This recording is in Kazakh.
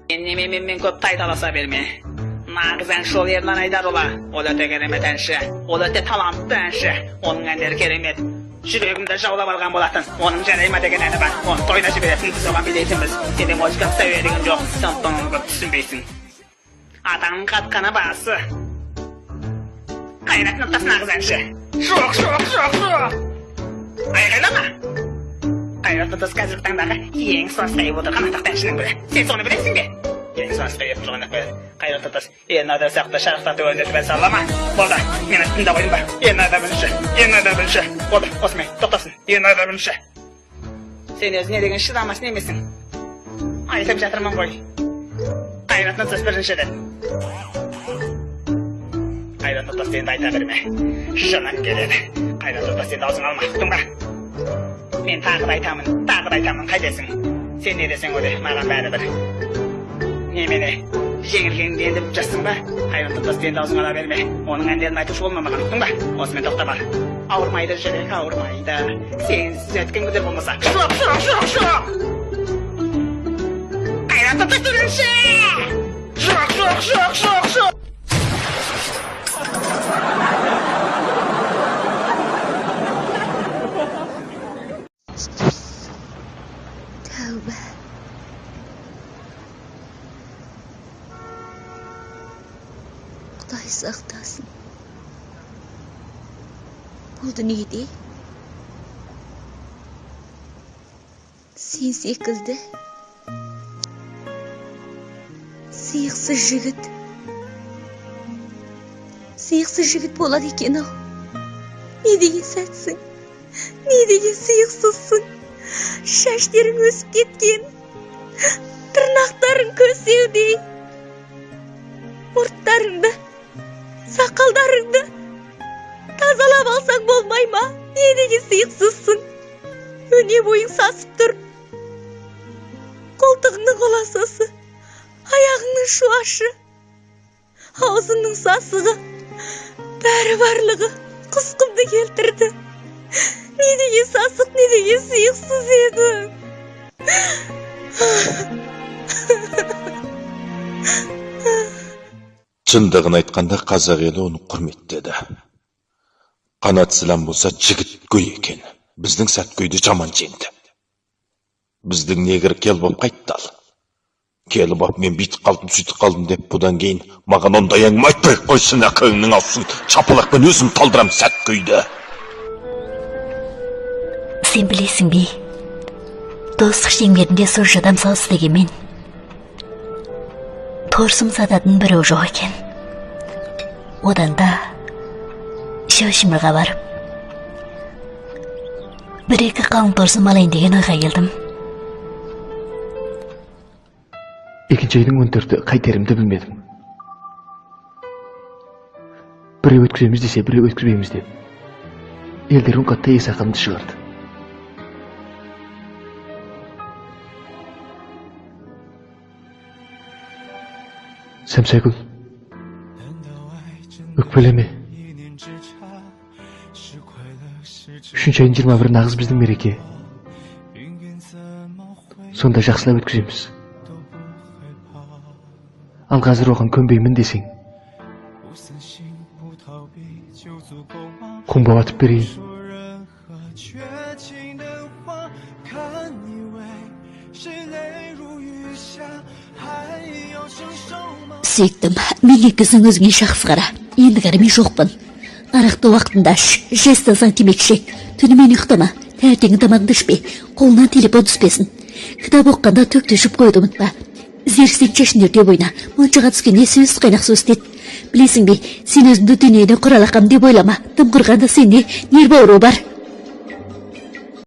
Неменемен көп тайталаса берме. Нағыз әнші ол Ерлан Айдарұлы. Ол өте керемет әнші. Ол өте талантты әнші. Оның әндері керемет. Жүрегімді жаулап алған болатын. Оның «Жарай ма» деген әні бар. Оны тойда жіберетін, біз оған билейтінбіз. Сенде музыкалық сәуе деген жоқ. Сондықтан оны көп түсінбейсің. Атаңның қатқаны басы. Қайрат Нұртас нағыз әнші. Жоқ, жоқ, жоқ, жоқ. Айғайлама. Қайрат Нұртас қазіргі таңдағы ең сұранысқа ие отырған атақты әншінің бірі. Сен соны білесің бе? Ең сұранысқа ие тұрған қояды. Қайрат Нұртас, Ернар сияқты шарықтатып өнерді бәрі саллама. Болды, мен айттым да қойдым ба? Ернар бірінші, Ернар бірінші. Болды, осымен тоқтасын. Ернар бірінші. Сен өзің не деген шыдамас немесің? Айтып жатырмын ғой. Қайрат Нұртас бірінші деп. Қайрат Нұртас енді айта берме. Жыным келеді. Қайрат Нұртас енді аузыңа алма, ұқтың ба? Мен тағы да айтамын, тағы да айтамын, қайтесің? Сен не десең о де, маған бәрібір. Немене, жеңілгеніңді енді біліп жатсың ба? Қайрат Нұртас енді аузыңа ала берме. Оның әндерін айтушы болма маған, ұқтың ба? Осымен тоқтап ал. Ауырмайды жүрек, ауырмайды. Сенсіз өткен күндер болмаса. Жоқ, жоқ, жоқ, жоқ! Қайрат Нұртас бірінші! Жоқ, жоқ, жоқ, жоқ, жоқ! Тәуба. Құдай сақтасын. Бұл дүниеде сен секілді сиықсыз жігіт, сиықсыз жігіт болады екен ау. Не деген сәтсің, не деген сиықсызсың. Шаштерің өсіп кеткен, тырнақтарың көсеудей, мұрттарыңды, сақалдарыңды тазалап алсаң болмай ма? Не деген сиықсызсың. Өне бойың сасып тұр. Қолтығыңның қоласасы, аяғыңның шуашы, аузыңның сасығы, бәрі барлығы құсқымды келтірді. Не деген сасық, не деген сиықсыз едің. Шындығын айтқанда, қазақ елі оны құрметтеді. Қанат Ислам болса жігіт көй екен. Біздің Сәткөйді жаман жеңді. Біздің негр келіп алып қайтты ал. Келіп алып, мен бүйтіп қалдым, сөйтіп қалдым деп, бұдан кейін маған ондай әңгіме айтпай ақ қойсын, әкеңнің алсын. Шапалақпен өзім талдырам Сәткөйді. Сен білесің бе, достық шеңберінде сол жадам салыс дегенмен, торсым сататын біреу жоқ екен. Одан да Шәушімірға барып, бір-екі қалың торсым алайын деген ойға келдім. Екінші айдың 14-і қайтерімді білмедім. Біреу өткіземіз десе, біреу өткізбейміз деп. Елдер үн қатты ес ақылымды шығарды. Сәмсәгүл, өкпелеме. 3-ші айдың 21-і нағыз біздің мереке. Сонда жақсылап өткіземіз. Ал қазір оған көнбеймін десең, қомбап атып берейін. Сүйіктім, мен кеткесің өзіңе жақсы қара. Енді кәрі мен жоқпын. Арақты уақытында іш, жес тазаң темекі шек. Түнімен ұйықтама, таңертеңгі тамағыңды ішпе, қолыңнан телефон түспесін. Кітап оқығанда төк төшіп қоюды ұмытпа. Зеріксең шашын өртеп ойна, моншаға түскенде сөз қайнақ су істет. Білесің бе, сен өзіңді дүниені құралақам деп ойлама. Тым құрғанда сенде нерв ауруы бар.